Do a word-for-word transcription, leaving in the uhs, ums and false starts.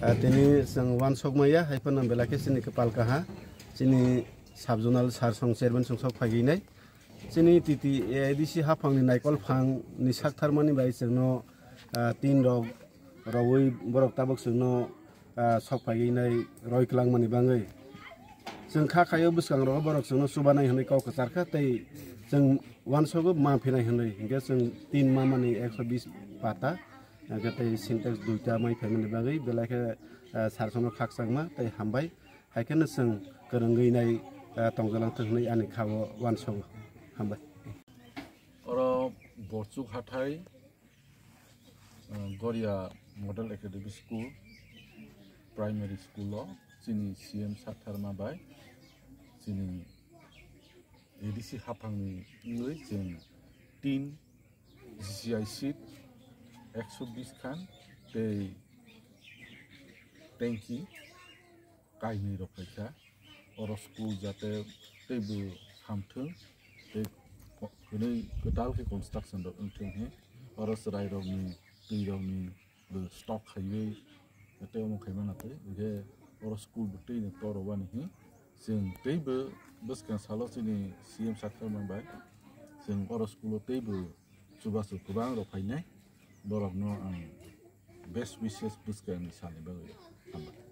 Ah, tini chwng uansuk maya hai phano belai khe chini kwpal kaha, chini sub zonal sir song chairman song sok phaiwi nai. Chini T T A D C haphangni naikol phangni saktharmani bai chwngno, ah, tin rok rowui borok tabuk chwngno, ah, sok phaiwi nai roi kwlangmani bagwi. Chwng kha khaio bwskango borok chwngno chubanai hwnwi kok kwchar kha tei chwng uansogo ma phinai hwnwi hinkhe chwng tin ma mani ekso bis pata, hinkhe tei Sintex duita mai phaimani bagwi belai khe, ah, sir songno khakchangma tei hambai. Hai kheno chwng kwrwngwi nai, ah, tongjalang thung hwnwi ani kha-o uansogo. Hambai. Oro Borchuk hathai, ah, Goria Model Academy School, Primary School o chini C M Saktharma bai chini A D C haphangni wngwi chwng tin G C I seat ekso bis khan tei tanki kainwi rok phaikha. Oro school jate teibo hamthwng tei ko-, hwnwi kwtal khe construction rok wngthwng he. Oro chwrairokni, twirokni bo stock khaiwi tei omo khaimano tei. Hinkhe oro school bo twino torobani he. Chwng teibo bwskang salo chini C M Saktharma bai chwng oro school o teibo chubachu kwbang rok phainai. Borokno ang best wishes bwskangni salni bagwi hambai.